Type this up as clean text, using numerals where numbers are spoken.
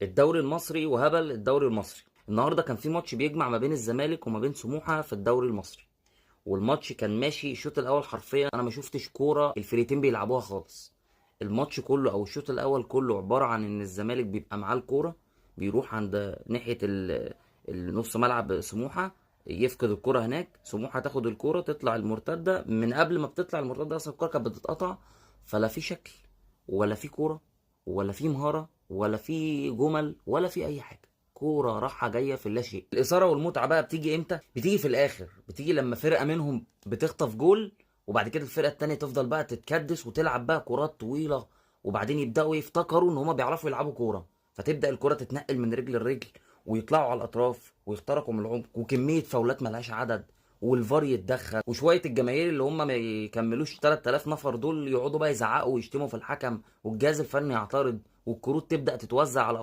الدوري المصري وهبل الدوري المصري. النهارده كان في ماتش بيجمع ما بين الزمالك وما بين سموحه في الدوري المصري، والماتش كان ماشي. الشوط الاول حرفيا انا ما شفتش كورة الفريقين بيلعبوها خالص. الماتش كله او الشوط الاول كله عبارة عن ان الزمالك بيبقى معاه الكوره، بيروح عند ناحية النص ملعب سموحه، يفقد الكرة هناك، سموحه تاخد الكرة تطلع المرتده. من قبل ما بتطلع المرتدة اصلا الكرة كانت بتتقطع. فلا في شكل ولا في كورة ولا في مهارة ولا في جمل ولا في اي حاجه. كورة راحة جاية في اللاشيء. الاثارة والمتعة بقى بتيجي امتى؟ بتيجي في الاخر، بتيجي لما فرقه منهم بتخطف جول، وبعد كده الفرقة التانية تفضل بقى تتكدس وتلعب بقى كرات طويله، وبعدين يبداوا يفتكروا ان هما بيعرفوا يلعبوا كوره، فتبدا الكره تتنقل من رجل لرجل، ويطلعوا على الاطراف ويخترقوا من العمق، وكمية فاولات ملهاش عدد، والفار يتدخل، وشوية الجماهير اللي هم ما يكملوش 3000 نفر دول يقعدوا بقى يزعقوا ويشتموا في الحكم، والجهاز الفني يعترض، والكروت تبدا تتوزع على